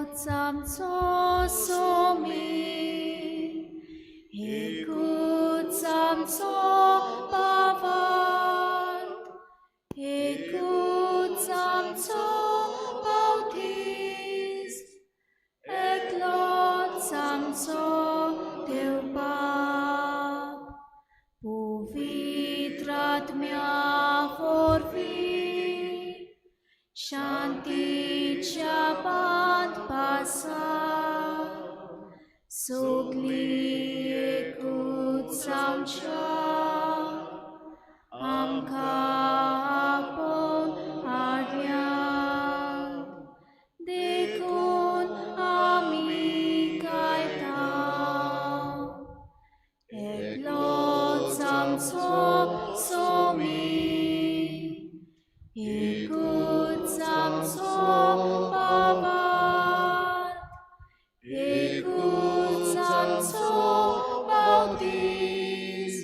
एकूच आमचो सोमी, एकूच आमचो भावार्थ, एकूच आमचो बावतीस, एकलोच आमचो देव बाप, पवित्र आत्म्या वरवीं शांतीच्या बांदपासा सगळीं एकूच जावच्या आमकां आपोवन हाडल्यात, देखून आमी गायता, एकलोच आमचो सोमी, एकूच आमचो भावार्थ, एकूच आमचो बावतीस,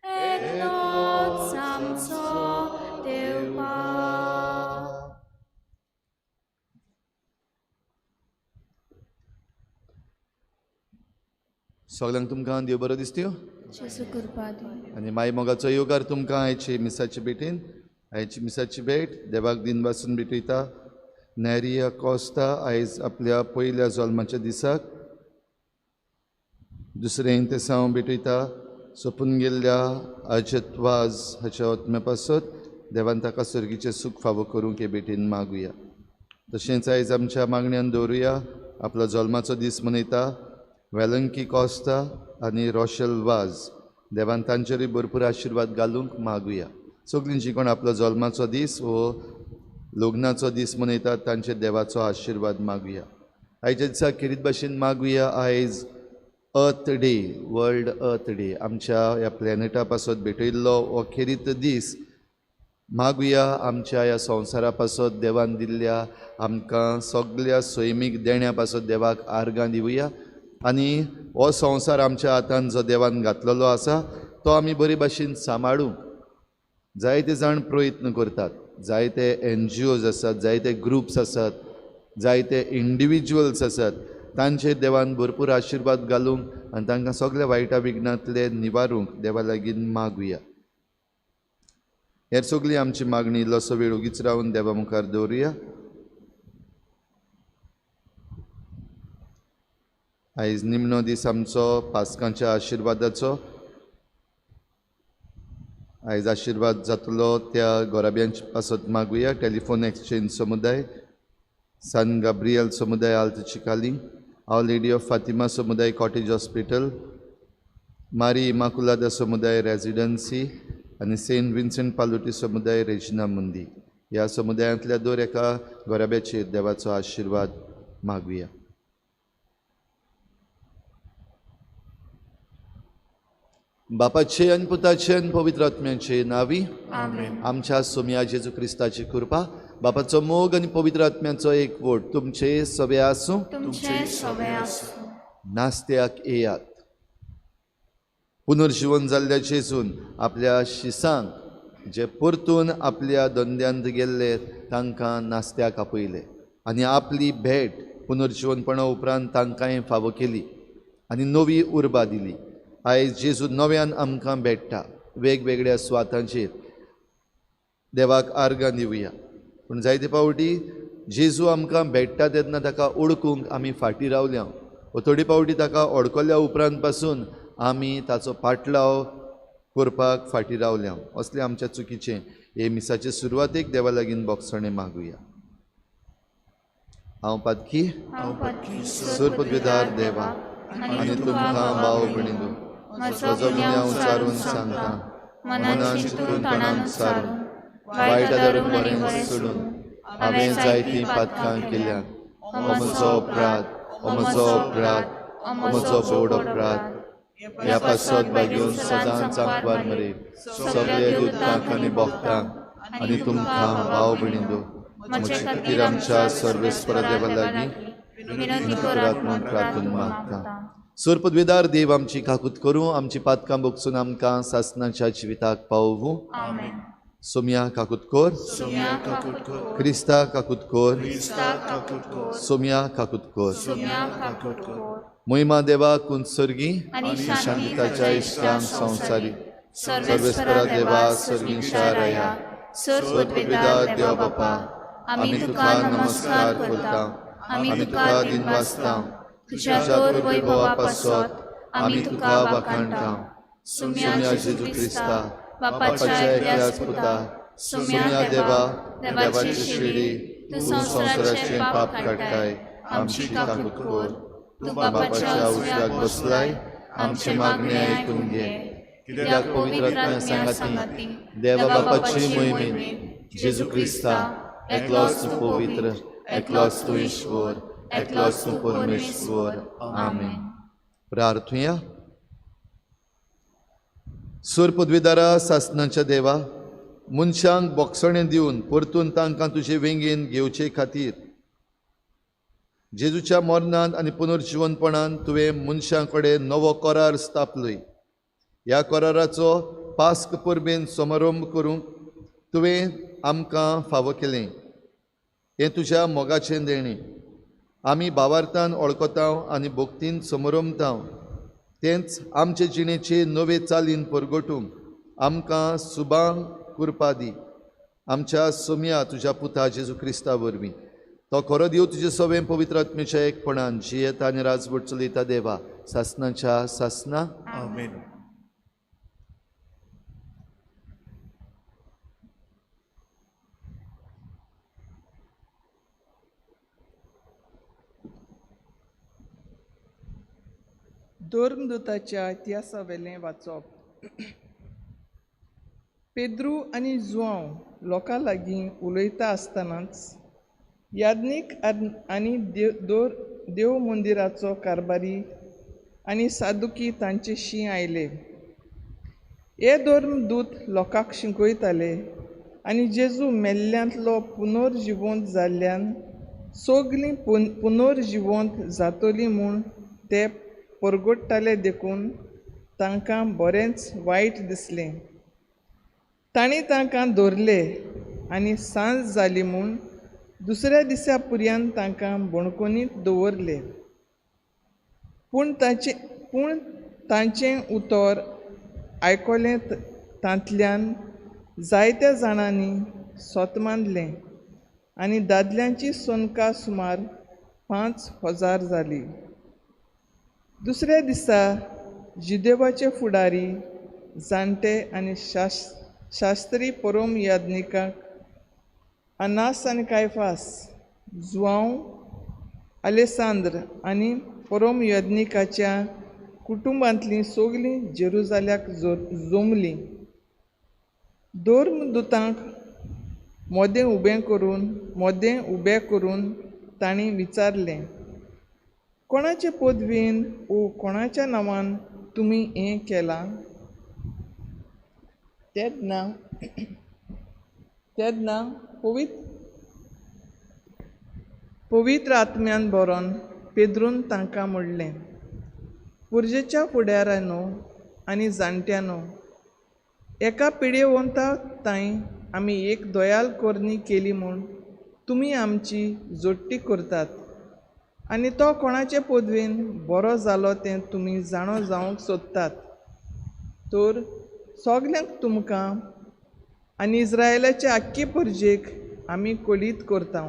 एकलोच आमचो देव बाप. सगल्यांक तुमकां देव बरो दिसत्यो जेजू कृपा दी. आनी माई मोगाचो येवकार तुमकां आयची मिसाची भेटीन. आयची मिसाची भेट देवाक दिनवासून भेटयता. नॅरिया कोस्ता आयज आपल्या पयल्या जल्माच्या दिसाक दुसरें इंतेसांव भेटयता. सोंपून गेल्ल्या अजत वाज हाच्या आत्म्या पासत देवान ताका सर्गीचें सूख फावो करूंक हे भेटीन मागुया. तशेंच आयज आमच्या मागण्यान दवरुया आपलो जल्माचो दीस मनयता वेलंकी कोस्ता आनी रोशल वाज. देवान तांचेरूय भरपूर आशिर्वाद घालूंक मागुया. सगळीं जीं कोण आपलो जल्माचो दीस वो लग्नाचो दीस मनयतात तांचेर देवाचो आशिर्वाद मागुया. आयच्या दिसा खेरीत भाशेन मागुया. आयज अर्थ डे, वर्ल्ड अर्थ डे, आमच्या ह्या प्लॅनेटा पासत भेटयल्लो हो खेरीत दीस. मागुया आमच्या ह्या संवसारा पासत देवान दिल्ल्या आमकां सगल्या सैमीक देण्या पासत देवाक आर्गां दिवया. आनी हो संवसार आमच्या हातान जो देवान घातलेलो आसा तो आमी बरे भाशेन सांबाळूंक जायते जाण प्रयत्न करतात. जायते एन जी ओज आसात, जायते ग्रुप्स आसात, जायते इंडिविज्युअल्स आसात, तांचेर देवान भरपूर आशिर्वाद घालूंक आनी तांकां सगल्या वायटा विघ्नांतले निवारूंक देवा लागीं मागुया. हेर सगळी आमची मागणी इल्लोसो वेळ ओगीच रावन देवा मुखार दवरुया. आयज निमणो दीस आमचो पास्कांच्या आशिर्वादाचो. आयज आशिर्वाद जातलो त्या गोराब्यांचे पासत मागुया. टेलिफोन एक्सचेंज समुदाय, सान गाब्रियल समुदाय आल्त Chicalim, our lady of Fatima समुदाय कॉटेज हॉस्पिटल, मारी इमाकुलादा समुदाय रेजिडन्सी आनी सेंट विन्सेंट पालुटी समुदाय रेजिना मुंदी. ह्या समुदायांतल्या दर एका गोराब्याचेर देवाचो आशिर्वाद मागुया. बापाचे आनी पुताचे आनी पवित्र आत्म्याचे नावी आमेन. आमच्या सोमया जेजू क्रिस्ताची कृपा, बापाचो मोग आनी पवित्र आत्म्याचो एकवट तुमचे सवे आसूं. तुमचे सवे आसूं. नास्त्याक येयात. पुनर्जीवन जाल्ल्या जेजून आपल्या शिसांक जे परतून आपल्या धंद्यांत गेल्ले तांकां नास्त्याक आपयले आनी आपली भेट पुनर्जीवनपणा उपरांत तांकांय फावो केली आनी नवी उर्बा दिली. आयज जेजू नव्यान आमकां भेट्टा वेगवेगळ्या सुवातांचेर. देवाक आर्गां दिवया. पूण जायते फावटी जेजू आमकां भेट्टा तेन्ना ताका ओळखूंक आमी फाटीं रावल्या वो थोडे फावटी ताका ओळखल्या उपरांत पासून आमी ताचो पाटलाव करपाक फाटीं रावल्या. असलें आमच्या चुकीचें. हे मिसाचे सुरवातेक देवा लागीं बोगसणें मागुया. हांव पातकी सर पदवीधार देवा आनी तुमकां भाव भयणींनो म्हजो गुन्यांव उचारून सांगता, मनान चिंतून तणान उचारून वायट धरून बरें सोडून हांवें जायतीं पातकां केल्यात. हो म्हजो अपराध, हो म्हजो अपराध, हो म्हजो बोड अपराध. ह्या पासत बागेवन सदांच आंकवार मरे सगळे दुतांक आनी भक्तांक आनी तुमकां भाव भयणींनो म्हजे खातीर आमच्या सर्वेस्परा देवा लागीं विनंती करात म्हूण प्रार्थून मागता. सर पदवीदार देव आमची काकूत करूं, आमची पातकां बोगसून आमकां सासनाच्या जिविताक पावोवूं. आमेन. सोम्या काकुतकोर, सोम्या काकुतकोर, क्रिस्ता काकुतकोर, क्रिस्ता काकुतकोर, सोम्या काकुतकोर। सोम्या काकुतकोर। महिमा देवा कुंत स्वर्गी आनी शांतताच्या इश्टांक संवसारी। सर्वेस्परा देवा सर्गींच्या राया, सर्वपवित्र देवा बापा, आमी तुका नमस्कार करता, आमी तुका दिनवासता, तुझ्या तुझ्या थोर वैभवा वैभवा पासत आमी तुका वाखाणता। सुम्या सुम्या जेजू जेजू क्रिस्ता, क्रिस्ता, बापाच्या बापाच्या एकल्याच एकल्याच पुता, पुता, सुम्या सुम्या देवा, देवा, देवाची देवाची शिडी, शिडी, तूं तूं संवसाराचें संवसाराचें पाप पाप काडटाय, काडटाय, आमची आमची काकूट काकूट कर। कर। तूं तूं बापाच्या बापाच्या उजव्याक उजव्याक बसलाय, बसलाय, आमचें आमचें मागणें मागणें आयकून आयकून घे। घे। कित्याक कित्याक पवित्र पवित्र आत्म्या आत्म्या सांगाती, सांगाती, देवा देवा बापाची बापाची मोहिमेन, मोहिमेन, जेजू जेजू क्रिस्ता, क्रिस्ता, एकलोच एकलोच तूं तूं पवित्र, पवित्र, एकलोच एकलोच तूं तूं ईश्वर, ईश्वर, एकलोच एकलोच तूं तूं परमेश्वर। परमेश्वर। आमेन। आमेन। प्रार्थुया। सूर पदवीदारा सासनाच्या देवा, मनशांक बोगसणें दिवन परतून तांकां तुजे वेंगेन घेवचे खातीर जेजूच्या मरणान आनी पुनर्जिवनपणान तुवें मनशां कडेन नवो करार स्थापलोय। ह्या कराराचो पास्क परबेन समारंभ करूंक तुवें आमकां फावो केलें। हें तुज्या मोगाचें देणें। आमी भावार्थान वळखतांव आनी भक्तीन समरंभतांव, तेंच आमचे जिणेचे नवे चालीन परगटूंक आमकां सुबांग कृपा दी। आमच्या सोम्या तुज्या पुता जेजू क्रिस्ता वरवीं, तो खरो देव तुजे सवें पवित्र आत्म्याच्या एकपणान जियेता आनी राजवट चलयता देवा, सासनाच्या सासना। आमेन। धर्मदूताच्या इतिहासावेलें वाचप। पेद्रू आनी जुआंव लोकां लागीं उलयता आसतनाच याज्ञीक आनी देव मंदिराचो कारभारी आनी सादुकी तांचेशी आयले। हे धर्मदूत लोकांक शिकयताले आनी जेजू मेल्ल्यांतलो पुनर्जिवंत जाल्ल्यान सगलीं पुनर्जिवंत जातलीं म्हूण ते परगट्टाले देखून तांकां बरेंच वायट दिसलें। तांणी तांकां धरले आनी सांज जाली म्हूण दुसऱ्या दिसा पुर्यान तांकां बणकोनीत दवरले। पूण तांचें उतर आयकलें तांतल्यान जायत्या जाणांनी सोत मानलें आनी दादल्यांची संख्या सुमार 5000 जाली। दुसऱ्या दिसा जिदेवाचे फुडारी जाणटे आनी शास्त्री परम याज्ञिकाक अनास आनी कायफास, जुआंव आलेसांद्र आनी परम याज्ञिकाच्या कुटुंबांतलीं सगलीं जेरुजाल्याक जमलीं। धर्मदूतांक मोदें उबें करून तांणी विचारलें, कोणाचे पदवेन ओ कोणाच्या नांवान तुमी हें केलां? तेन्ना पवित्र आत्म्यान बरोवन पेद्रून तांकां म्हणलें, पुर्जेच्या फुडाऱ्यांनो आनी जाणट्यांनो, एका पिडेवंता तांय आमी एक दयाल करणी केली म्हूण तुमी आमची जोडटी करतात आनी तो कोणाचे पदवेन बरो जालो तें तुमी जाणो जावंक सोदतात। तर सगल्यांक तुमकां आनी इस्रायलाचे आख्खे परजेक आमी कळीत करता,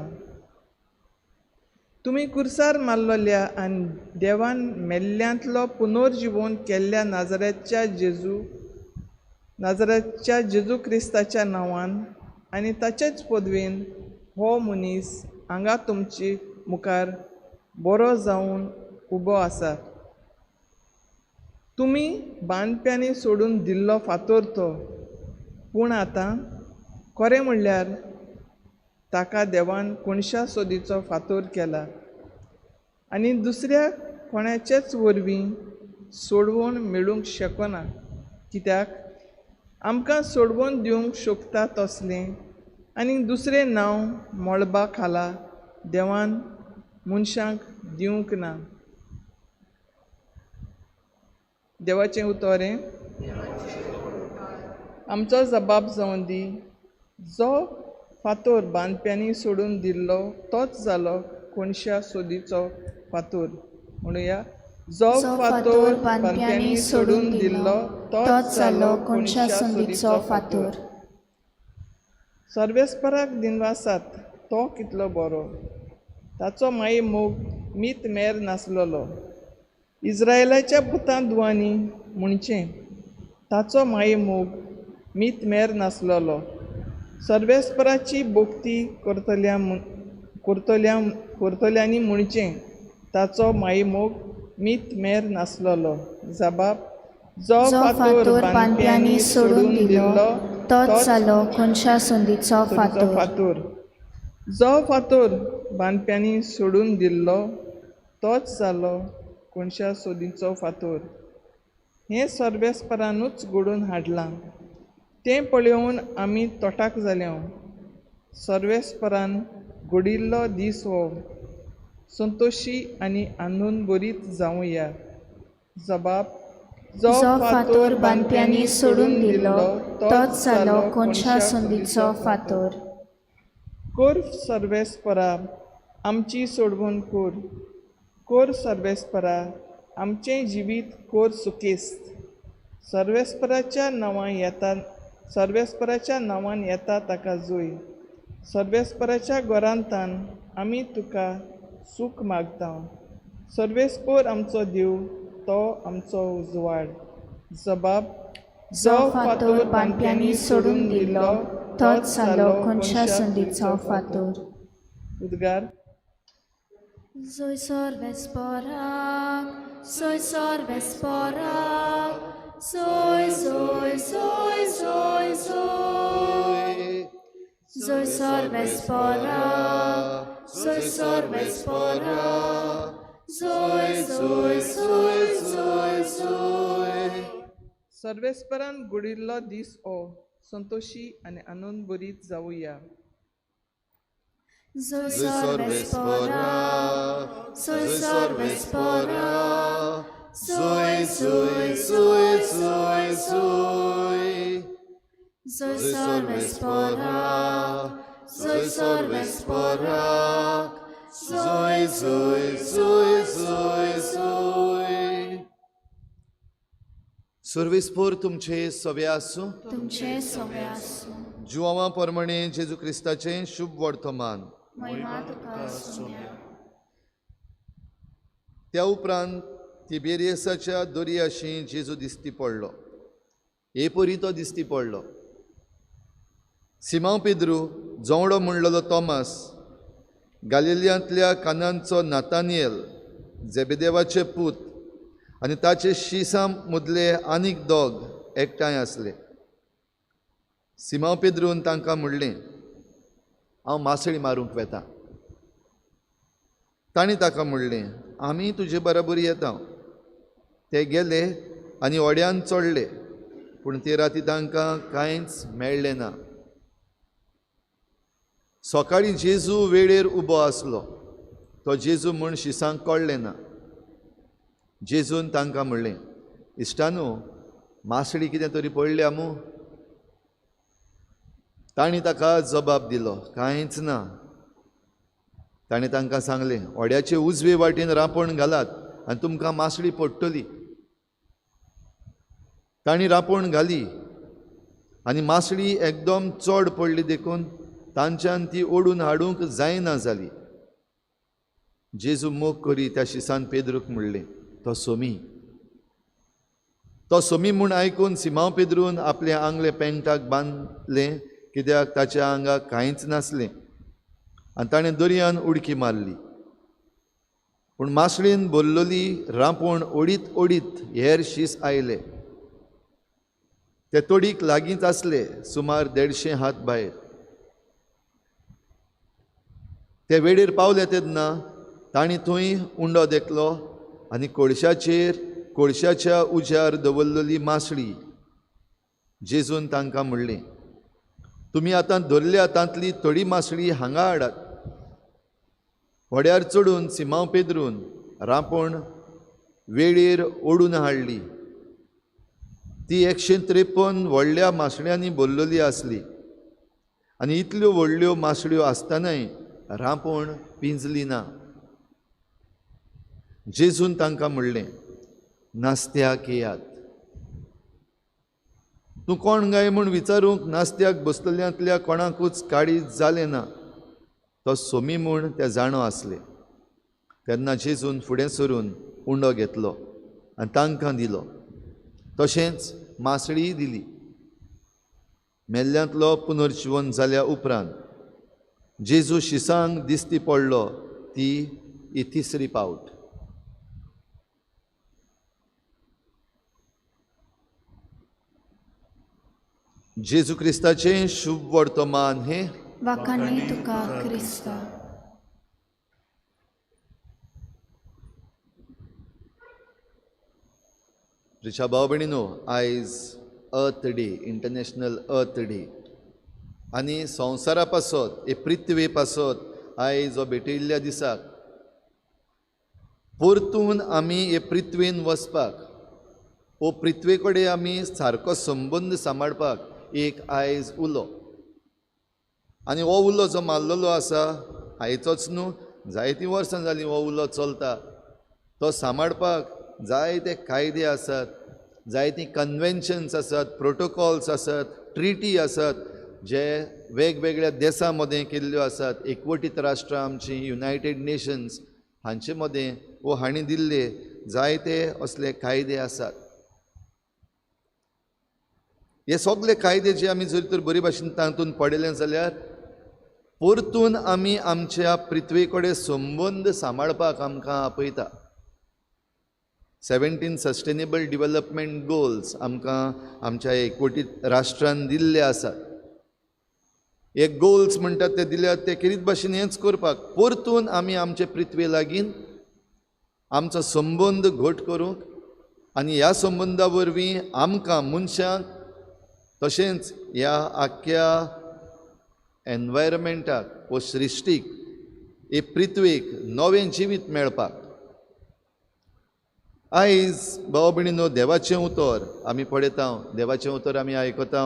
तुमी कुर्सार मारलेल्या आनी देवान मेल्ल्यांतलो पुनर्जिवन केल्ल्या नाजरेतच्या जेजू क्रिस्ताच्या नांवान आनी ताचेच पदवेन हो मनीस हांगा तुमचे मुखार बरो जावन उबो आसा। तुमी बांदप्यांनी सोडून दिल्लो फातर तो, पूण आतां खरें म्हणल्यार ताका देवान कोणशा सोदीचो फातर केला आनी दुसऱ्या कोणाचेच वरवीं सोडवण मेळूंक शकना, कित्याक आमकां सोडवण दिवंक शकता तसलें आनी दुसरें नांव मळबा खाला देवान मनशांक दिवंक ना। देवाचें उतर हें आमचो जबाब जावन दी, जो फातोर बांदप्यांनी सोडून दिल्लो तोच जालो कोणशा सोदीचो फातोर. म्हणुया, जो फातोर बांदप्यांनी सोडून दिल्लो तोच जालो कोणशा संदीचो फातोर. सर्वेस्पराक दिनवासात, तो कितलो बरो, ताचो माई मोग मीत मेर नासलेलो. इस्रायलाच्या पुतां दुवांनी म्हणचें, ताचो माई मोग मीत मेर नासलेलो. सर्वेस्पराची भक्ती करतल्या करतल्या करतल्यांनी म्हणचें, ताचो माई मोग मीत मेर नासलेलो. जबाब, जो फातोर बांदप्यांनी सोडून दिल्लो तोच जालो कोनशा संदीचो फातोर. फातोर. जो फातोर बांदप्यांनी सोडून दिल्लो तोच जालो कोनशा सोदीचो फातोर. हें सर्वेस्परानूच घडोवन हाडलां, तें पळोवन आमी तोटाक जाल्या. सर्वेस्परान घडिल्लो दीस हो, संतोशी आनी आनंद बरीत जावया. जबाब, जो फातोर बांदप्यांनी सोडून दिल्लो तोच जालो कोनशा संदीचो फातोर. कोर सर्वेस्परा आमची सोडवण कोर, कोर सर्वेस्परा आमचें जिवीत कोर सुखेस्त. सर्वेस्पराच्या नांवान येता, सर्वेस्पराच्या नांवान येता ताका जोय. सर्वेस्पराच्या गोरांतान आमी तुका सूख मागता. सर्वेस्पर आमचो देव, तो आमचो उजवाड. जबाब, जो फातोर बांदप्यांनी सोडून दिल्लो तोच जालो कोनशा संदीचो फातोर. उद्गार. Zoy सर्वेस्पराक, zoy सर्वेस्पराक, zoy zoy zoy zoy zoy. Zoy सर्वेस्पराक, zoy सर्वेस्पराक, zoy zoy zoy zoy zoy. सर्वेस्परान घडिल्लो दीस हो, संतोशी आनी आनंद बरीत जावया. Zoy सर्वेस्पराक, zoy सर्वेस्पराक, zoy zoy zoy zoy zoy. Zoy सर्वेस्पराक, zoy सर्वेस्पराक, zoy zoy zoy zoy zoy. सर्वेस्पोर तुमचे सवे आसूं. तुमचे सवे आसूं. जुवां परमणे जेजू क्रिस्ताचें शुभ वर्तमान. महिमा तुका सोम्या. त्या उपरांत तिबेरियसाच्या दर्याशी जेजू दिसती पडलो. हे परी तो दिसती पडलो. सिमांव पेद्रू, जोवडो म्हणलेलो तॉमास, गालिलियांतल्या कानांचो नातानियल, जेबेदेवाचे पूत आनी ताचे शिसां मदले आनीक दोग एकठांय आसले. सिमांव पेद्रून तांकां म्हणलें, हांव मासळी मारूंक वेता. तांणी ताका म्हणलें, आमी तुजे बराबर येता. ते गेले आनी व्हड्यान चडले, पूण ते राती तांकां कांयच मेळ्ळें ना. सकाळीं जेजू वेळेर उबो आसलो. तो जेजू म्हूण शिसांक कळ्ळें ना. जेजून तांकां म्हणलें, इश्टानू, मासळी कितें तरी पडल्या मू? तांणी ताका जबाब दिलो, कांयच ना. ताणें तांकां सांगलें, व्हड्याचे उजवे वाटेन रांपण घालात आनी तुमकां मासळी पडटली. तांणी रांपण घाली आनी मासळी एकदम चड पडली देखून तांच्यान ती ओडून हाडूंक जायना जाली. जेजू मोग करी त्या शिसान पेद्रूक म्हणलें, तो सोमी. तो सोमी म्हूण आयकून सिमांव पेद्रून आपलें आंगलें पेंटाक बांदलें, कित्याक ताच्या आंगाक कांयच नासलें, आनी ताणें दर्यान उडकी मारली. पूण मासळेन भरलेली रांपण ओडीत ओडीत हेर शीस आयले. ते तोडीक लागींच आसले, सुमार 150 हात भायर. ते वेळेर पावले तेन्ना तांणी थंय उंडो देखलो आनी कोळशाचेर कोळशाच्या उज्यार दवरलेली मासळी. जेजून तांकां म्हणलें, तुमी आतां धरल्या तांतली थोडी मासळी हांगा हाडात. व्हड्यार चडून सिमांव पेद्रून रांपण वेळेर ओडून हाडली. ती 153 व्हडल्या मासळ्यांनी भरलेली आसली आनी इतल्यो व्हडल्यो मासळ्यो आसतनाय रांपोण पिंजली ना. जेजून तांकां म्हणलें, नास्त्याक येयात. तूं कोण गाय म्हूण विचारूंक नास्त्याक बसलेल्यांतल्या कोणाकूच काळीज जालें ना. तो सोमी म्हूण ते जाणो आसले. तेन्ना जेजून फुडें सरून उंडो घेतलो आनी तांकां दिलो, तशेंच मासळीय दिली. मेल्ल्यांतलो पुनर्जिवन जाल्या उपरांत जेजू शिसांक दिश्टी पडलो ती ही तिसरी पावट. जेजू क्रिस्ताचें शुभ वर्तमान हें. वाखाणनी तुका क्रिस्ता. प्रिशा भाव भयणीनो, आयज Earth Day, International Earth Day. आनी संवसारा पासत, हे पृथ्वे पासत आयज हो भेटयल्ल्या दिसाक परतून आमी हे पृथ्वेन वचपाक वो पृथ्वे कडेन आमी सारको संबंद सांबाळपाक एक आयज उलो. आनी हो उलो जो मारलेलो आसा आयचोच न्हू, जायतीं वर्सां जालीं हो उलो चलता. तो सांबाळपाक जायते कायदे आसात, जायतीं कन्वेन्शन्स आसात, प्रोटोकॉल्स आसात, ट्रिटी आसात जे वेगवेगळ्या देशां मदें केल्ल्यो आसात. एकवटीत राष्ट्रां आमचीं, युनायटेड नेशन्स हांचे मदें वो हांणी दिल्ले जायते असले कायदे आसात. हे सगळे कायदे जे आमी जर तर बरे भाशेन तातूंत पडले जाल्यार परतून आमी आमच्या पृथ्वे कडेन संबंद सांबाळपाक आमकां आपयता. 17 सस्टेनेबल डिवेलपमेंट गोल्स आमकां आमच्या एकवटीत राष्ट्रान दिल्ले आसात. हे गोल्स म्हणटात ते दिल्यात ते खेरीत भाशेन हेंच करपाक परतून आमी आमचे पृथ्वे लागीं आमचो संबंद घट करूंक आनी ह्या संबंदा वरवीं आमकां मनशांक तशेंच ह्या आख्ख्या एनवायरमेंटाक वो सृश्टीक हे पृथ्वेक नवें जिवीत मेळपाक. आयज भाव भयणीनो, देवाचें उतर आमी पळयता, देवाचें उतर आमी आयकता.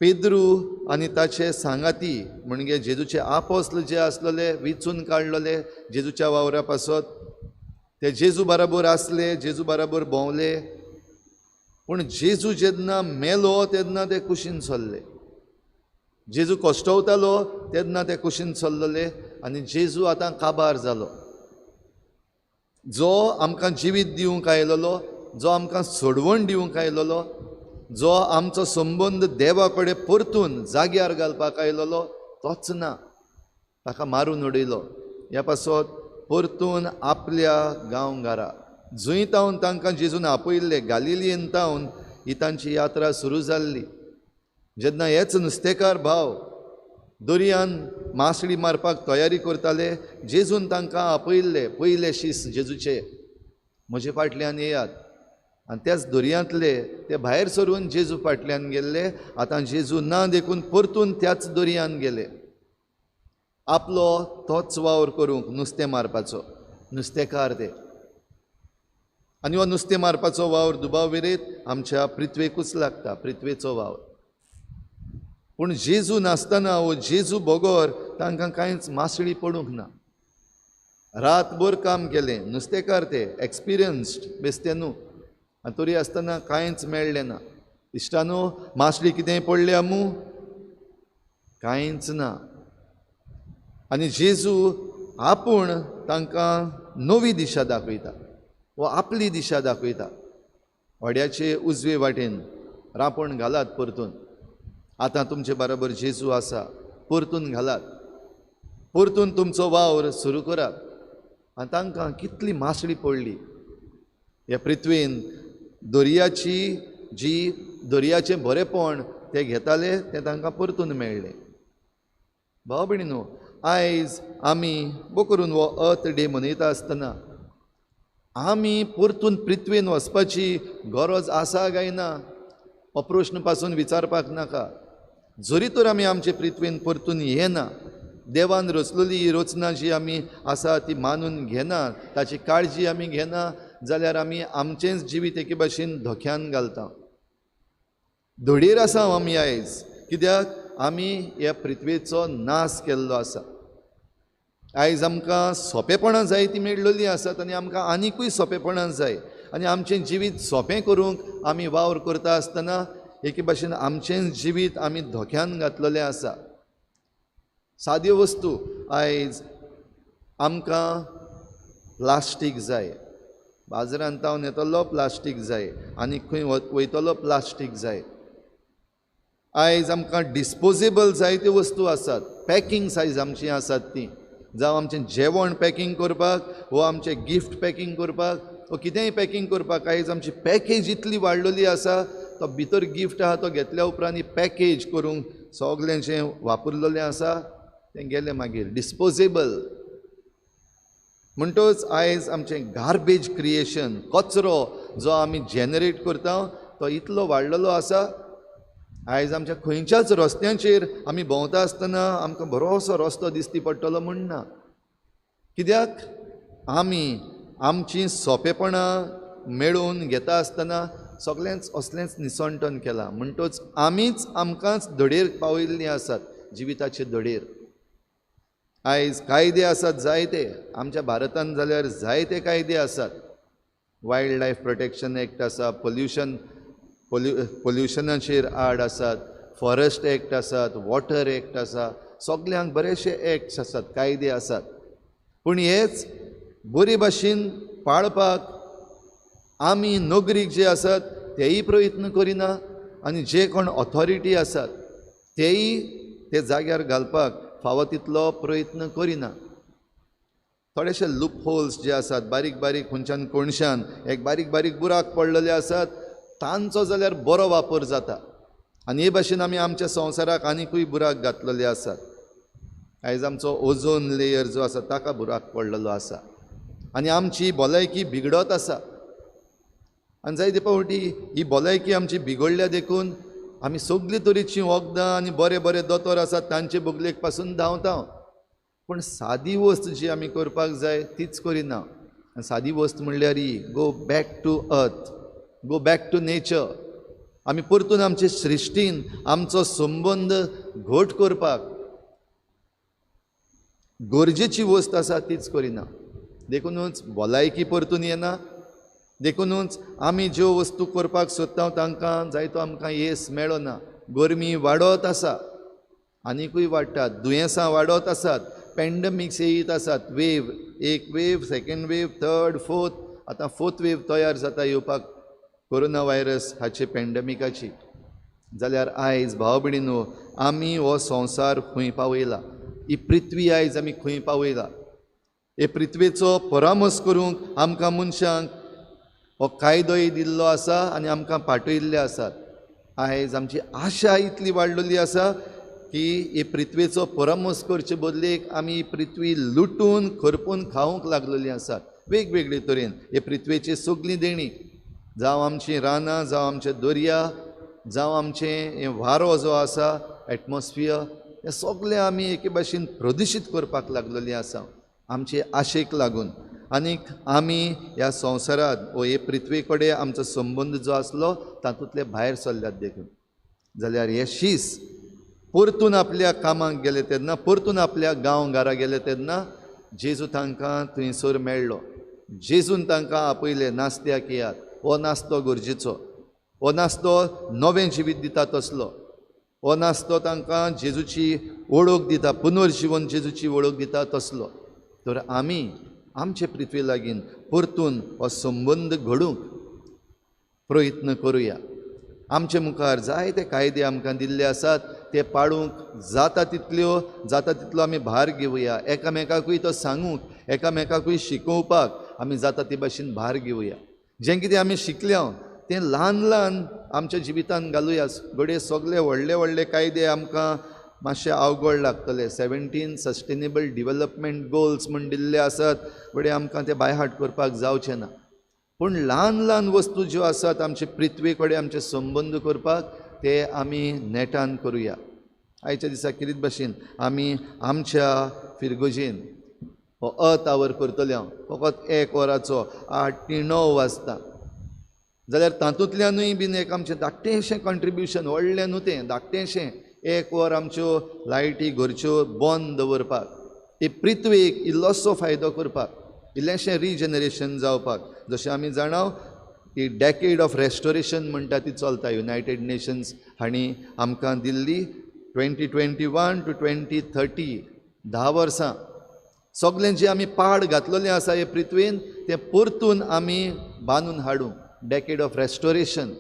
पेद्रू आनी ताचे सांगाती म्हणजे जेजूचे आपोस्ल जे आसलेले विचून काडलेले जेजूच्या वावरा पासत, ते जेजू बराबर आसले, जेजू बराबर भोंवले. पूण जेजू जेन्ना मेलो तेन्ना ते कुशीन सरले. जेजू कश्टवतालो तेन्ना ते कुशीन सरलेले आनी जेजू आतां काबार जालो. जो आमकां जिवीत दिवंक आयलेलो, जो आमकां सोडवण दिवंक आयलेलो, जो आमचो संबंद देवा कडेन परतून जाग्यार घालपाक आयलेलो तोच ना, ताका मारून उडयलो. ह्या पासत परतून आपल्या गांवघरा जंय तावन तांकां जेजून आपयल्ले गालिलियन तावन ही तांची यात्रा सुरू जाल्ली. जेन्ना हेच नुस्तेकार भाव दर्यान मासळी मारपाक तयारी करताले, जेजून तांकां आपयल्ले पयले शीस जेजूचे, म्हजे फाटल्यान येयात. आनी त्याच दर्यांतले ते भायर सरून जेजू फाटल्यान गेल्ले. आतां जेजू ना देखून परतून त्याच दर्यान गेले आपलो तोच वावर करूंक, नुस्तें मारपाचो. नुस्तेकार ते. आनी हो नुस्तें मारपाचो वावर दुबाव विरेत आमच्या पृथ्वेकूच लागता, पृथ्वेचो वावर. पूण जेजू नासतना वो जेजू बगर तांकां कांयच मासळी पडूंक ना. रातभर काम केलें, नुस्तेकार ते एक्सपिरियन्स्ड बेस्ते न्हू, आनी तरी आसतना कांयच मेळ्ळें ना. इश्टानो, मासळी कितेंय पडल्या मू? कांयच ना. आनी जेजू आपूण तांकां नवी दिशा दाखयता, वो आपली दिशा दाखयता. व्हड्याचे उजवे वाटेन रांपण घालात परतून, आतां तुमचे बराबर जेजू आसा, परतून घालात, परतून तुमचो वावर सुरू करात. आनी तांकां कितली मासळी पडली. ह्या पृथ्वेन दर्याची जी दर्याचें बरेपण ते घेताले तें तांकां परतून मेळ्ळें. भाव भयणीनो, आयज आमी बो करून हो अर्थ डे मनयता आसतना आमी परतून पृथ्वेन वचपाची गरज आसा काय ना हो प्रश्न पासून विचारपाक नाका. जरी तर आमी आमचे पृथ्वेन परतून येना, देवान रचलेली ही रचना जी आमी आसा ती मानून घेना, ताची काळजी आमी घेना जाल्यार आमी आमचेंच जिवीत एके भाशेन धोक्यान घालता. धडयेर आसा आमी आयज, कित्याक आमी ह्या पृथ्वेचो नाश केल्लो आसा. आयज आमकां सोंपेपणां जाय ती मेळ्ळोली आसात आनी आमकां आनिकूय सोंपेपणां जाय आनी आमचें जिवीत सोंपें करूंक आमी वावर करता आसतना एके भाशेन आमचें जिवीत आमी धोक्यान घातलेलें आसा. साद्यो वस्तू आयज आमकां प्लास्टीक जाय, बाजारांत तावन येतलो प्लास्टीक जाय, आनी खंय वयतलो प्लास्टीक जाय. आयज आमकां डिस्पोजेबल जायत्यो वस्तू आसात, पॅकिंग सायज आमची आसात ती, जावं आमचें जेवण पॅकिंग करपाक वो आमचें गिफ्ट पॅकिंग करपाक वो कितेंय पॅकिंग करपाक. आयज आमची पॅकेज इतली वाडलेली आसा, तो भितर गिफ्ट आहा तो घेतल्या उपरांत ही पॅकेज करूंक सगळें जें वापरलेलें आसा तें गेलें मागीर डिस्पोजेबल. म्हणटच आयज आमचें गार्बेज क्रिएशन, कचरो जो आमी जनरेट करता तो इतलो वाडलेलो आसा. आयज आमच्या खंयच्याच रस्त्यांचेर आमी भोंवता आसतना आमकां बरोसो रस्तो दिसती पडटलो म्हूण ना, कित्याक आमी आमचीं सोंपेपणां मेळोवन घेता आसतना सगळेंच असलेंच निसणटन केलां. म्हणटच आमीच आमकांच धडेर पावयल्लीं आसात, जिविताचे धडेर. आयज कायदे आसात जायते, आमच्या भारतांत जाल्यार जायते कायदे आसात. वायल्ड लायफ प्रोटेक्शन एक्ट आसा, पोल्युशनाचेर आड आसात, फॉरेस्ट एक्ट आसात, वॉटर एक्ट आसा, सगल्यांक बरेचशे एक्ट्स आसात, कायदे आसात. पूण हेच बरे भाशेन पाळपाक आमी नगरीक जे आसात तेय प्रयत्न करिना आनी जे कोण ऑथॉरिटी आसात तेय ते जाग्यार घालपाक फावो तितलो प्रयत्न करिना. थोडेशे लूप होल्स जे आसात, बारीक बारीक खंयच्यान कोणशान एक बारीक बारीक बुराक पडलेले आसात, तांचो जाल्यार बरो वापर जाता आनी हे भाशेन आमी आमच्या संवसाराक आनिकूय बुराक घातलेले आसात. आयज आमचो ओझोन लेयर जो आसा ताका बुराक पडलेलो आसा आनी आमची भलायकी बिगडत आसा. आनी जायते फावटी ही भलायकी आमची बिगडल्या देखून आमी सगळे तरेचीं वखदां आनी बरे बरे दोतोर आसात तांचे बगलेक पासून धांवता, पूण सादी वस्त जी आमी करपाक जाय तीच करिना. आनी सादी वस्त म्हणल्यार ही go back to earth, go back to nature. आमी परतून आमचे सृश्टीन आमचो संबंद घट करपाक गरजेची वस्त आसा तीच करिना. देखुनूच भलायकी परतून येना, देखुनूच आमी ज्यो वस्तू करपाक सोदता तांकां जायतो आमकां येस मेळना. गरमी वाडत आसा, आनिकूय वाडटात, दुयेंसां वाडत आसात, पॅन्डमिक्स येयत आसात, वेव एक wave, second wave, third, fourth, आतां फोर्थ वेव तयार जाता येवपाक कोरोना व्हायरस हाचे पॅन्डमिकाची. जाल्यार आयज भाव भयणीनो आमी हो संवसार खंय पावयला, ही पृथ्वी आयज आमी खंय पावयला. हे पृथ्वेचो परामर्श करूंक आमकां मनशांक हो कायदोय दिल्लो आसा आनी आमकां पाठयल्ले आसात. आयज आमची आशा इतली वाडलेली आसा की हे पृथ्वेचो परामर्श करचे बदलेक आमी ही पृथ्वी लुटून खरपून खावंक लागलेली आसात वेगवेगळे तरेन. हे पृथ्वेची सगळीं देणी, जावं आमचीं रानां, जावं आमचे दर्या, जावं आमचें हें वारो जो आसा एटमॉस्फियर, हें सगळें आमी एके भाशेन प्रदुशीत करपाक लागलेलीं आसा आमचे आशेक लागून. आनीक आमी ह्या संवसारांत वो हे पृथ्वे कडेन आमचो संबंद जो आसलो तातूंतले भायर सरल्यात देखून. जाल्यार हे शीस परतून आपल्या कामाक गेले तेन्ना, परतून आपल्या गांव घरा गेले तेन्ना जेजू तांकां थंयसर मेळ्ळो. जेजून तांकां आपयले, नास्त्याक येयात, हो नास्तो गरजेचो, हो नास्तो नवें जिवीत दिता तसलो, हो नास्तो तांकां जेजूची वळख दिता, पुनर्जिवन जेजूची वळख दिता तसलो. तर आमी आमचे पृथ्वी लागीं परतून हो संबंद घडूंक प्रयत्न करुया. आमचे मुखार जायते कायदे आमकां दिल्ले आसात, ते पाळूंक जाता तितल्यो जाता तितलो आमी भार घेवया, एकामेकाकूय तो सांगूंक, एकामेकाकूय शिकोवपाक आमी जाता ते भाशेन भार घेवया. जें कितें आमी शिकल्या तें ल्हान ल्हान आमच्या जिवितांत घालुया. घडये सगळे व्हडले व्हडले कायदे आमकां मातशे अवघड लागतले. 17 सस्टेनेबल डिवलपमेंट गोल्स म्हूण दिल्ले आसात, घडये आमकां ते बायहार्ट करपाक जावचें ना. पूण ल्हान ल्हान वस्तू ज्यो आसात आमचे पृथ्वे कडेन आमचे संबंद करपाक ते आमी नेटान करुया. आयच्या दिसा कितें भाशेन आमी आमच्या फिरगोजेन हो अर्थ our करतले हांव फकत 1 वराचो 8 ते 9 वाजता, जाल्यार तातूंतल्यानूय बीन एक आमचें धाकटेंशें कॉन्ट्रिब्युशन, व्हडलें न्हू तें, धाकटेंशें एक वर आमच्यो लायटी घरच्यो बंद दवरपाक, ही पृथ्वीक इल्लोसो फायदो करपाक, इल्लेंशें रिजनरेशन जावपाक. जशें आमी जाणाव ही डेकेड ऑफ रेस्टोरेशन म्हणटा ती चलता. युनायटेड नेशन्स हांणी आमकां दिल्ली 2021 to 2030 10 वर्सां सगळें जें आमी पाड घातलेलें आसा हे पृथ्वीन तें परतून आमी बांदून हाडूं. Decade of restoration,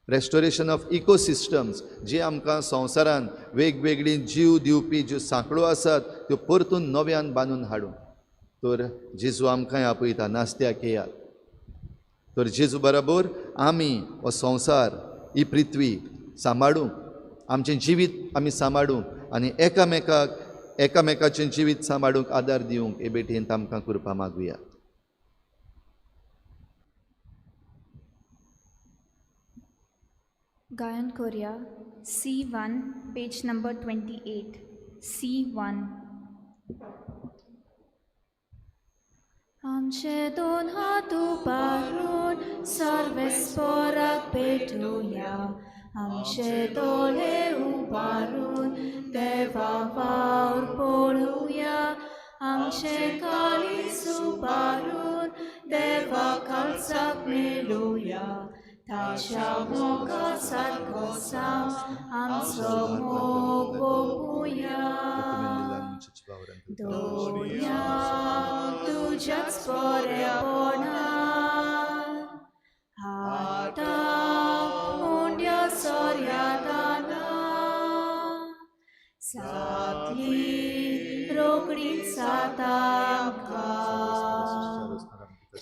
restoration of ecosystems, जे आमकां संवसारान वेगवेगळी जीव दिवपी ज्यो सांकळ्यो आसात त्यो परतून नव्यान बांदून हाडूं. तर जेजू आमकांय आपयता, नास्त्याक येयात. तर जेजू बरोबर आमी हो संवसार, ही पृथ्वी सांबाळूंक, आमचें जिवीत आमी सांबाळूंक आनी एकामेकाक एकामेकाचें जिवीत सांबाळूंक आदार दिवंक हे भेटेंत आमकां कृपा मागुया. गायन Korea C1 page number 28 C1. आमचे दोन हात उबारून सर्वेस्पराक भेटुया, आमचे दोळे उबारून देवा वावर पळोवया, आमचे काळीज उबारून देवा काळजाक मेळुया, ताच्या मोगा सारको जावं आमचो मोग ओंपुया. दोळ्या तुज्याच बरेपणान आतां उंड्या सोऱ्या दानां जातली रोखडीच जाता आमकां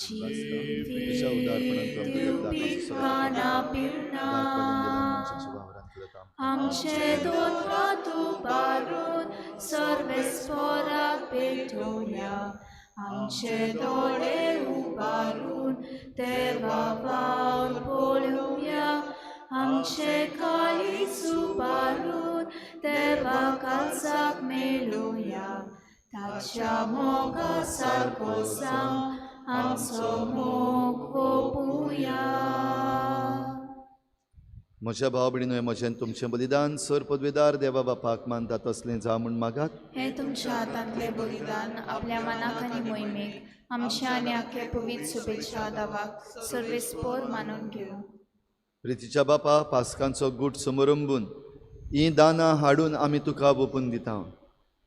जिवीत दिवपी खाणां पिवणां. आमचे दोन हात उबारून सर्वेस्पराक भेटोवया, आमचे दोळे उबारून देवा वावर पळोवया, आमचे काळीज उबारून देवा काळजाक मेळुया, ताच्या मोगा सारको जावं आमचो मोग ओंपुया. म्हज्या भाव भयणीनो, म्हजें तुमचें बलिदान सर पदवेदार देवा बापाक मानता तसलें जावं म्हूण मागात. हें तुमच्या हातांतलें बलिदान आपल्या मनाक आनी मोहिमेक आमच्या आनी आख्या पवित्र शुभेच्छा दावाक सर्वेस्पोर मानून घेवं. प्रितीच्या बापा, पास्कांचो गूट समरंबून हीं दानां हाडून आमी तुका ओंपून दिता.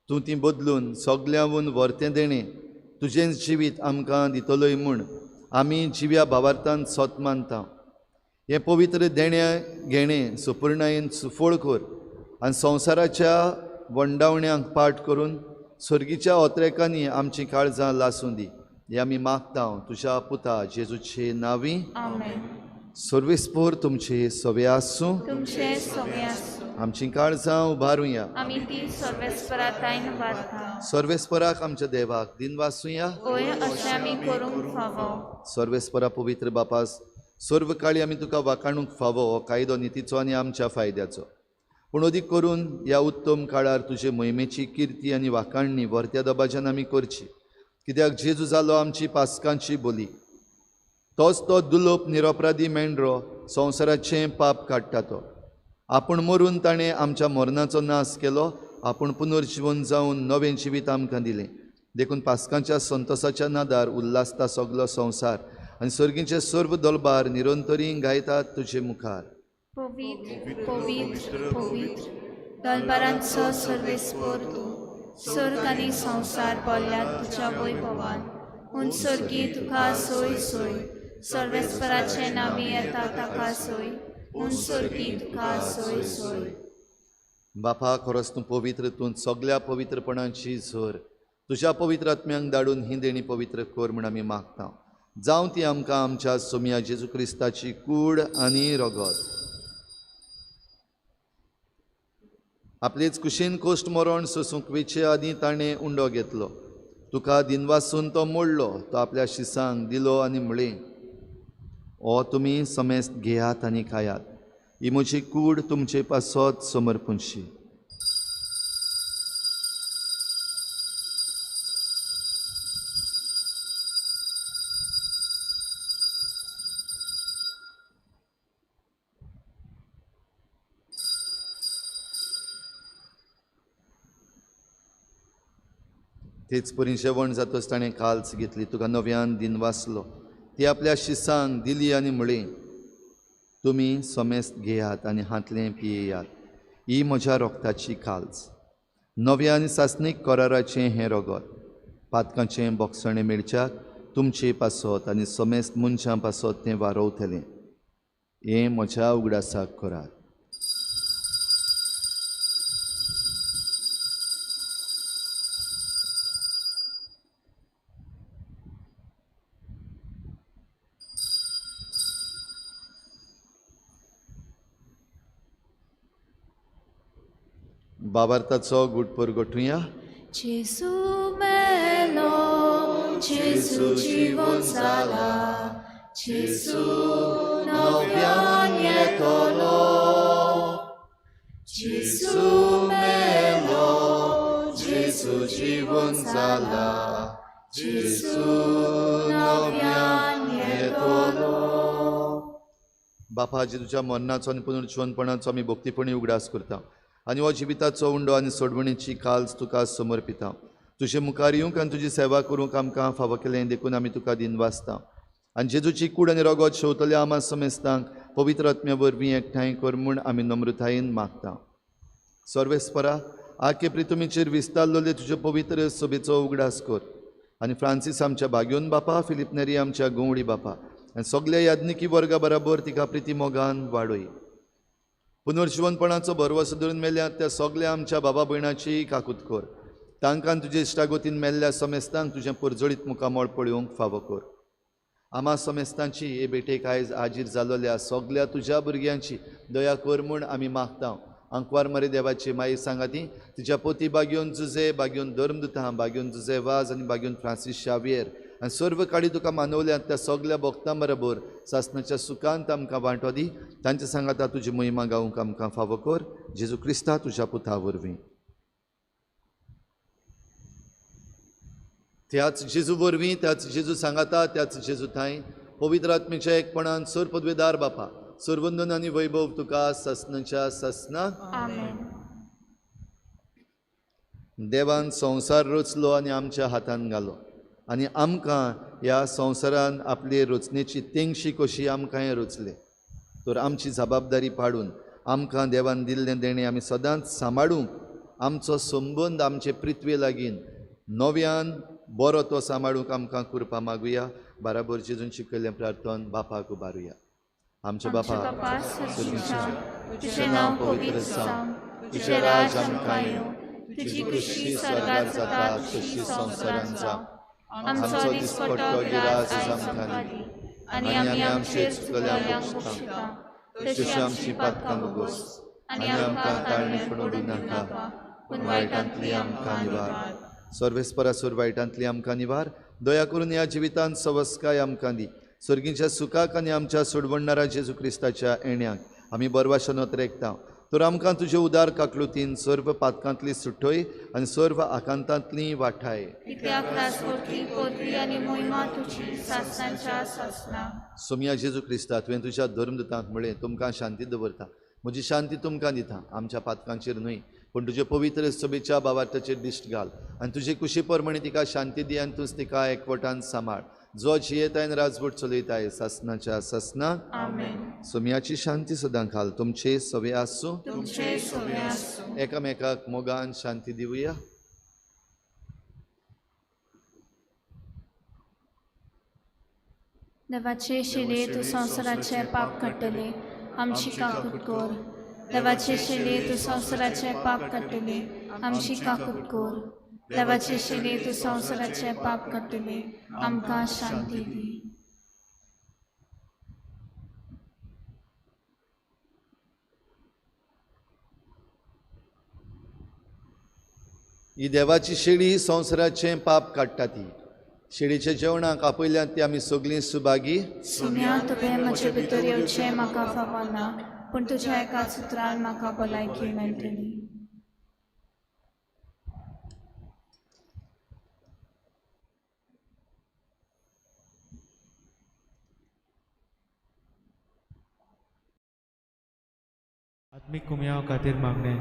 तूं तीं बदलून सगल्यांवून व्हरतें देणें तुजेंच जिवीत आमकां दितलोय म्हूण आमी जिव्या भावार्थान सोत मानता. हें पवित्र देण्या घेणें सुपुर्णायेन सुफळ कर आनी संवसाराच्या वंडावण्यांक पाठ करून सर्गीच्या ओत्रेकांनी आमचीं काळजां लासूं दी. हें आमी मागता तुज्या पुता जेजूचे नांवी. आमेन. सर्वेस्पोर तुमचे सवे आसूं. तुमचे सगळे आसूं. आमचीं काळजां उबारुया. आमी ती सर्वेस्परा ताईन वारता. सर्वेस्पराक आमच्या देवाक दिनवासुया. ओय अशें आमी करूंक फावो. सर्वेस्परा पवित्र बापास, सर्व काळी आमी तुका वाखाणूंक फावो हो कायदो नितीचो आनी आमच्या फायद्याचो. पूण अदीक करून ह्या उत्तम काळार तुजे मोहिमेची किर्ती आनी वाखाणणी व्हरत्या दबाज्यान आमी करची. कित्याक जेजू जालो आमची पास्कांची बोली, तोच तो दुलोप निरपराधी मेंढरो संवसाराचें पाप काडटा. तो आपूण मरून ताणें आमच्या मरणाचो नाश केलो, आपूण पुनर्जिवन जावन नवें जिवीत आमकां दिलें. देखून पास्कांच्या संतोसाच्या नादार उल्हासता सगलो संवसार आनी सर्गीचे सर्व दलबार निरंतरी गायतात तुजे मुखार. पवित्र पवित्र पवित्र दलबारांचो सर्वेस्पोर तूं, सर्ग आनी संवसार भरल्यात तुज्या वैभवान. उंचसर्गी तुका सोय सोय, सर्वेस्पराचें नांवी येता ताका सोय, उंचसर्गी तुका सोय सोय. बापा, खरोच तूं पवित्र, तूं सगल्या पवित्रपणाची झर. तुज्या पवित्र आत्म्यांक धाडून ही देणी पवित्र कर म्हूण आमी मागता. जावं ती आमकां आमच्या सोमया जेजू क्रिस्ताची कूड आनी रगत. आपलेच कुशीन कोश्ट मरण सोसूंक वेचे आदीं ताणें उंडो घेतलो, तुका दिनवासून तो मोडलो, तो आपल्या शिसांक दिलो आनी म्हळें, ओ तुमी समेस्त घेयात आनी खायात, ही म्हजी कूड तुमचे पासत समर्पणशी. तेच परी जेवण जातच ताणें काल्स घेतली, तुका नव्यान दिन वाचलो, ती आपल्या शिसांक दिली आनी म्हळें, तुमी समेस्त घेयात आनी हांतलें पियेयात, ही म्हज्या रोगताची काल्स, नव्या आनी सासणीक कराराचें हें रगत, पातकांचें बोगसणें मेळच्याक तुमचे पासत आनी समेस्त मनशां पासत तें वारोवतलें. हें म्हज्या उगडासाक करात. बाबार्थाचो गुटपर गोठुया. जेजू मेलो, जेजू जिवन जाला, जेजू नव्यान येतलो. जेजू मेलो, जेजू जिवन जाला, जेजू नव्यान येतलो. बापा, जेजूच्या मरणाचो आनी पुनर्जिवनपणाचो आमी भक्तीपणी उगडास करता आनी हो जिविताचो उंडो आनी सोडवणीची काल्स तुका समर्पिता. तुजे मुखार येवंक आनी तुजी सेवा करूंक आमकां फावो केलें देखून आमी तुका दिनवासता. आनी जेजूची कूड आनी रगत शेवतल्या आमा समेस्तांक पवित्र आत्म्या वरवीं एकठांय कर म्हूण आमी नम्रतायेन मागता. सर्वेस्परा, आखे प्रितुमीचेर विस्तारलेले तुजे पवित्र सभेचो उगडास कर आनी फ्रांसीस आमच्या भाग्योन बापा, फिलीप नेरी आमच्या गंवडी बापा आनी सगल्या याज्ञिकी वर्गा बराबर तिका प्रिती मोगान वाडय. पुनर्जिवनपणाचो भरवसो धरून मेल्यात त्या सगल्या आमच्या बाबा भयणाची काकूत कर. तांकां तुजे इश्टागोतीन मेल्ल्या समेस्तांक तुजें परजळीत मुखामळ पळोवंक फावो कर. आमा समेस्तांची हे भेटेक आयज आजीर जालोल्या सगल्या तुज्या भुरग्यांची दया कर म्हूण आमी मागता. आंकवार मरे देवाची माई सांगाती, तिच्या पोती बागयोन जुजे, बागयोन धर्मदुतां, बागयोन जुजे वाज आनी बागयोन फ्रांसीस शावियर आनी सर्व काळी तुका मानवल्यात त्या सगल्या भक्तां बरोबर सासणाच्या सुखांत आमकां वांटो दी. तांच्या सांगाता तुजी महिमा गावंक आमकां फावो कर. जेजू क्रिस्ता तुज्या पुता वरवीं. त्याच जेजू वरवीं, त्याच जेजू सांगाता, त्याच जेजू थांय पवित्र आत्मेच्या एकपणान सर पदवेदार बापा, सर्वंदन आनी वैभव तुका सासणाच्या सासना. आमेन. देवान संवसार रचलो आनी आमच्या हातान घालो आनी आमकां ह्या संवसारान आपले रचनेची तेंगशी कशी आमकां रचले. तर आमची जबाबदारी पाडून आमकां देवान दिल्लें देणें आमी सदांच सांबाळूंक, आमचो संबंद आमचे पृथ्वे लागीं नव्यान बरो तो सांबाळूंक आमकां कृपा मागुया. बराबर जेजून शिकयल्लें प्रार्थन बापाक उबारुया. आमच्या बापा तुजें नांव पवित्र जावं, तुजें राज आमकां येवं, तुजी खुशी स्वर्गार जाता तशी संवसारांत जावं. आमचो दिसपट्टो गिरास आमकां दी आनी आमी आमचेर चुकल्यांक बक्षिता तशी आमची पातकां भोगोस आनी आमकां ताळणी पडूं दिनाका, पूण वायटांतली आमकां निवार. सर्वेस्परा सोर वायटांतली आमकां निवार. दया करून ह्या जिवितांत सवस्काय आमकां दी. सर्गीच्या सुखाक आनी आमच्या सोडवणणारा जेजू क्रिस्ताच्या येण्याक आमी बरवाशनत रेखता. तर आमकां तुजे उदार काकलुतीन सर्व पातकांतली सुटय आनी सर्व आकांतांतली वाठाय. सोमया जेजू क्रिस्ता, तुवें तुज्या धर्मदूतांक म्हळें, तुमकां शांती दवरता, म्हजी शांती तुमकां दिता. आमच्या पातकांचेर न्हय पूण तुजे पवित्र सभेच्या बाबार्थाचेर दिश्ट घाल आनी तुजे कुशी प्रमाणे तिका शांती दी आनी तूंच तिका एकवटान सांबाळ, जो जियेताय आनी राजवट चलयताय सासणाच्या सासना. आमेन. सोमयाची शांती सदां घाल. तुमचे सवे आसूं, एकामेकाक मोगान शांती दिवया. देवाचे शिले तूं संवसाराचें पाप काडटले, आमची काकूत कर. देवाचे शिले तूं संवसाराचें पाप काडटले, आमची काकूत कर. देवाचे शिले तूं संवसाराचें पाप काडटले, आमकां शांती दी. ही देवाची शेळी संवसाराचें पाप काडटा. ती शेळीच्या जेवणाक आपयल्यात ती आमी सगळीं सुभागी. सुम्या, तुवें म्हजे भितर येवचें म्हाका फावना, पूण तुज्या एका सुत्रान म्हाका भलायकी मेळटली. आत्मीक कुमयाव खातीर मागणें.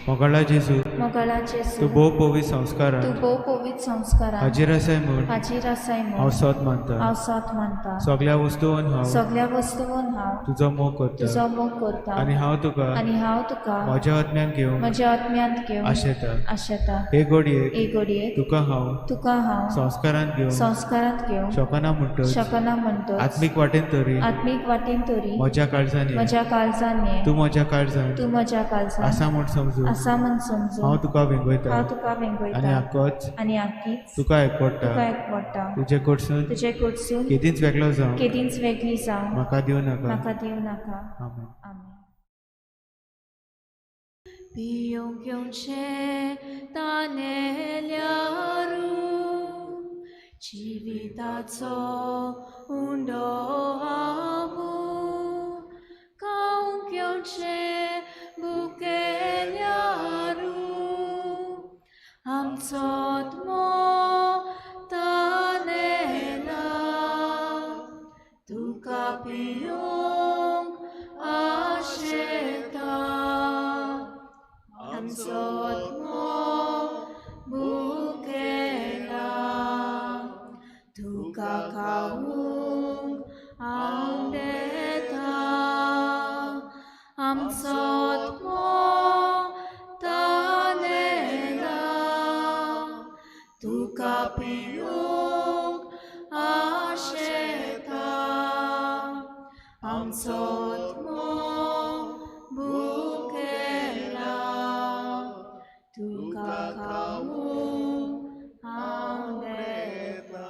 मोगाळा जेजू, मोगाळा जेजू, तूं भोव पवित्र संस्कारान, तूं भोव पवित्र संस्कारान हाजीर आसाय म्हूण, हाजीर आसाय म्हूण हांव सत मानता, हांव सत मानता. सगळ्या वस्तून हांव, सगळ्या वस्तून हांव तुजो मोग करता, तुजो मोग करता आनी हांव तुका, आनी हांव तुका म्हज्या आत्म्यान घेवंक, म्हज्या आत्म्यांत घेवंक आशेता. आशेता. हे घडयेक, हे घडयेक तुका हांव, तुका हांव संस्कारांत घेवंक, संस्कारांत घेवंक शकना म्हणटच, शकना म्हणटच, आत्मीक वाटेन तरी, आत्मीक वाटेन तरी म्हज्या काळजान ये, म्हज्या काळजान ये, तूं म्हज्या काळजान, तूं म्हज्या काळजान आसा म्हूण समजून, आसा म्हूण समजून हांव तुका वेंगयता, हांव तुका वेंगयता आनी आकोच, आनी आकीच तुका एकवडटा, तुका एकवडटा. तुजे कडसून, तुजे कडसून केदींच वेगळो जावं, केदींच वेगळी जावं म्हाका दिवं नाका, म्हाका दिवं नाका. आमेन. आमेन. पियोंक येवचें तानेल्यारू जिविताचो उंडो हांव, खावंक येवचें भुकेल्यारू आमचो आत्मो तानेला, तुका पियोंक आशेता, आमचो आत्मो भुकेला, तुका खावंक आवडेता, आमचो आत्मो तानेला, तुका पियोंक आशेता, आमचो आत्मो भुकेला, तुका खावंक आवडेता.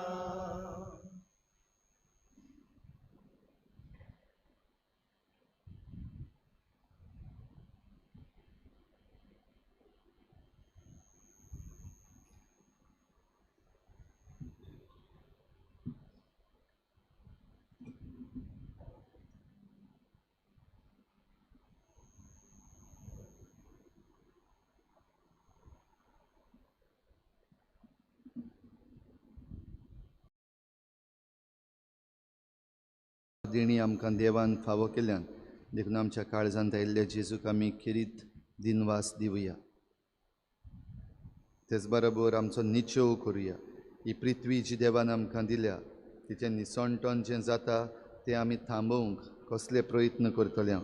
देणी आमकां देवान फावो केल्यान देखून आमच्या काळजांत आयिल्ल्या जेजूक आमी खेरीत दिनवास दिवया. तेच बरोबर आमचो निचेव करुया. ही पृथ्वी जी देवान आमकां दिल्या तिचें निसणटण जें जाता तें आमी थांबोवंक कसले प्रयत्न करतले.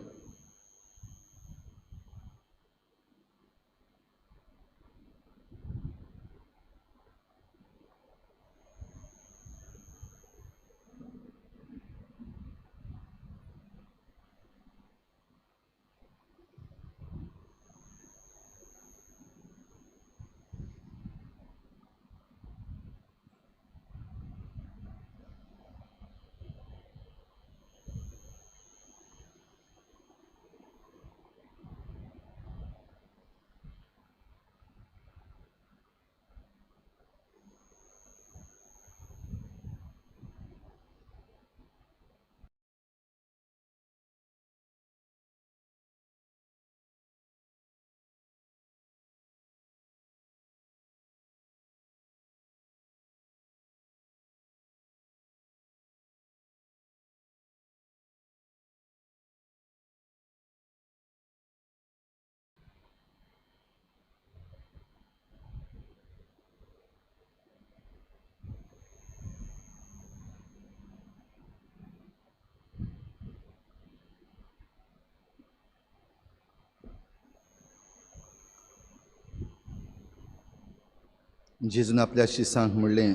जेजून आपल्या शिसांक म्हणलें,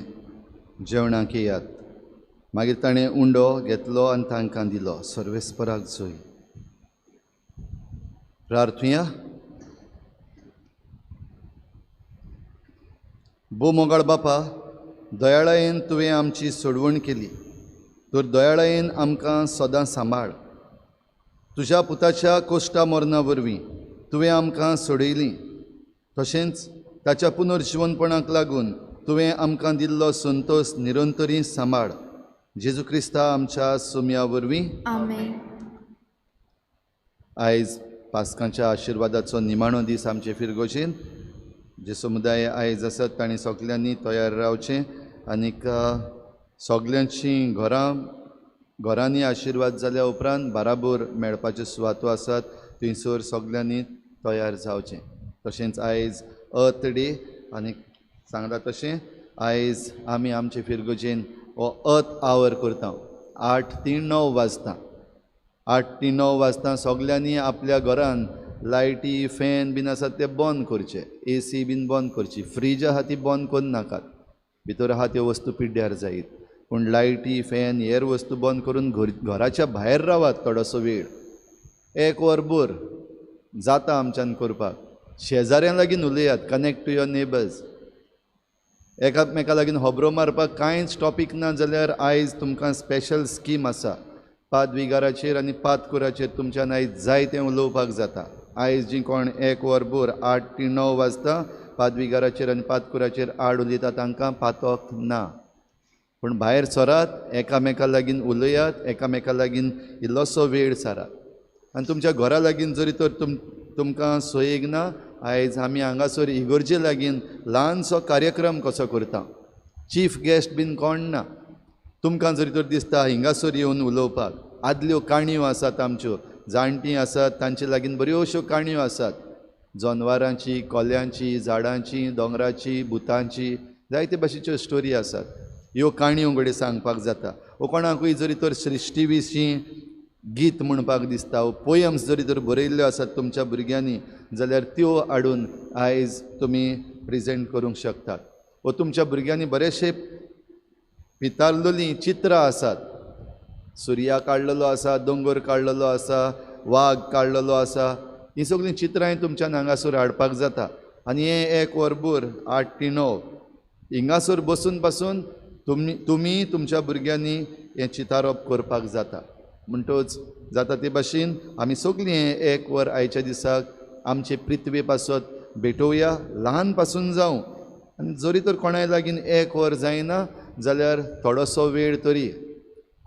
जेवणाक येयात. मागीर ताणें उंडो घेतलो आनी तांकां दिलो. सर्वेस्पराक जोय. प्रार्थुया. भो मोगाळ बापा, दयाळायेन तुवें आमची सोडवण केली, तर दयाळायेन आमकां सदां सांबाळ. तुज्या पुताच्या कोश्टा मरणा वरवीं तुवें आमकां सोडयली, तशेंच ताच्या पुनर्जिवनपणाक लागून तुवें आमकां दिल्लो संतोश निरंतरी सांबाळ. जेजू क्रिस्ता आमच्या सोम्या वरवीं. आमेन. आयज पास्कांच्या आशिर्वादाचो निमाणो दीस आमचे फिरगोजेन. जे समुदाय आयज आसात तांणी सगल्यांनी तयार रावचें आनीक सगल्यांचीं घरां घरांनी आशिर्वाद जाल्या उपरांत बाराबोर मेळपाच्यो सुवातो आसात थंयसर सगल्यांनी तयार जावचें. तशेंच आयज अर्थ डे आनी सांगला तशें आयज आमी आमचे फिरगोजेन हो अर्थ our करता. 8 ते 9 वाजता, 8 ते 9 वाजता सगल्यांनी आपल्या घरान लायटी फॅन बीन आसात ते बंद करचे, एसी बीन बंद करची, फ्रीज आहा ती बंद करूं नाकात, भितर आहा त्यो वस्तू पिड्ड्यार जायत, पूण लायटी फॅन हेर वस्तू बंद करून घराच्या भायर रावात थोडोसो वेळ, 1 वर भर जाता आमच्यान करपाक. शेजाऱ्यां लागीं उलयात, कनेक्ट टू your neighbours. एकामेका लागीं खबरो मारपाक कांयच टॉपीक ना जाल्यार आयज तुमकां स्पेशल स्कीम आसा पादविगाराचेर आनी पादकुराचेर तुमच्यान आयज जाय तें उलोवपाक जाता. आयज जी कोण 1 वर भर 8 ते 9 वाजता पादविगाराचेर आनी पादकुराचेर आड उलयता तांकां पातक ना, पूण भायर सरात, एकामेका लागीं उलयात, एकामेका लागीं इल्लोसो वेळ सारात. आनी तुमच्या घरा लागीं जरी तर तुमकां सोयेक ना, आयज आमी हांगासर इगर्जे लागीं ल्हानसो कार्यक्रम कसो करता, चीफ गेस्ट बीन कोण ना. तुमकां जरी तर दिसता हिंगासर येवन उलोवपाक, आदल्यो काणयो आसात आमच्यो, जाणटीं आसात तांचे लागीं बऱ्योश्यो काणयो आसात, जनवरांची, कोल्यांची, झाडांची, दोंगराची, भुतांची, जायते भाशेच्यो स्टोरी आसात. ह्यो काणयो घडये सांगपाक जाता. वो कोणाकूय जरी तर सृश्टी विशीं गीत म्हणपाक दिसता, वो पोयम्स जरी तर बरयल्ल्यो आसात तुमच्या भुरग्यांनी जाल्यार त्यो हाडून आयज तुमी प्रेजेंट करूंक शकतात. वो तुमच्या भुरग्यांनी बरेचशे पितारलेलीं चित्रां आसात, सुर्या काडलेलो आसा, दोंगर काडलेलो आसा, वाग काडलेलो आसा, हीं सगळीं चित्रांय तुमच्यान हांगासर हाडपाक जाता. आनी हें 1 वर भर 8 ते 9 हिंगासर बसून पासून तुमी तुमच्या भुरग्यांनी हें चितारप करपाक जाता. म्हणटच जाता ते भाशेन आमी सगळीं हें 1 वर आयच्या दिसाक आमचे पृथ्वे पासत भेटोवया, ल्हान पासून जावं. आनी जरी तर कोणाय लागीं 1 वर जायना जाल्यार थोडोसो वेळ तरी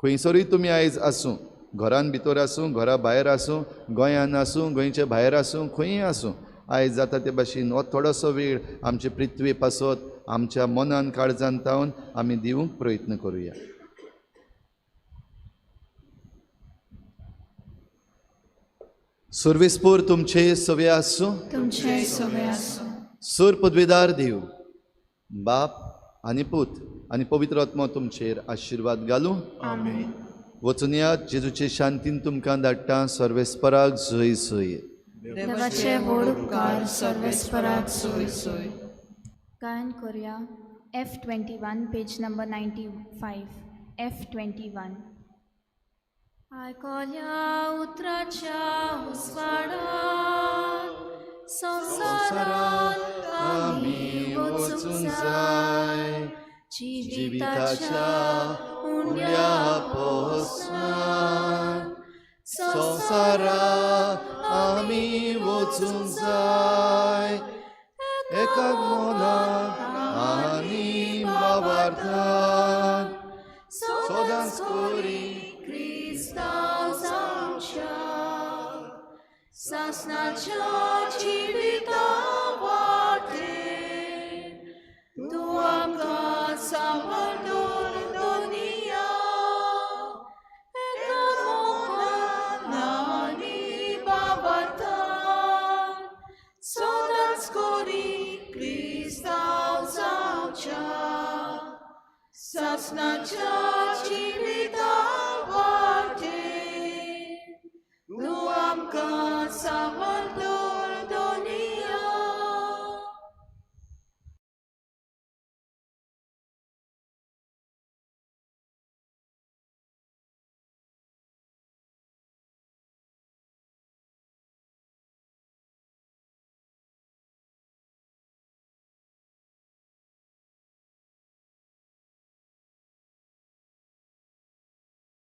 खंयसरूय तुमी आयज आसूं, घरान भितर आसूं, घरा भायर आसूं, गोंयान आसूं, गोंयचे भायर आसूं, खंयूय आसूं, आयज जाता ते भाशेन हो थोडोसो वेळ आमचे पृथ्वे पासत आमच्या मनान काळजान तावन आमी दिवंक प्रयत्न करुया. सर्वेस्पोर तुमचे सवे आसूं, तुमचे सवे आसूं. सूर पदवेदार देव बाप आनी पूत आनी पवित्र आत्मो तुमचेर आशिर्वाद घालूं. आमेन. वचुनया जेजूचे शांतीन तुमकां धाडटा. सर्वेस्पराक जय जय. देवाचे व्हड उपकार सर्वेस्पराक सोय सोय. गायन करुया F21 page number 95. F21. आयकल्या उतराच्या उजवाडान संवसारांत आमी वचूंक जाय, जिविताच्या उण्या पोसान संवसारा आमी वचूंक जाय, एका मनान आनी भावार्थान सदांच करी क्रिस्तांव जावच्या सासणाच्या जिविता.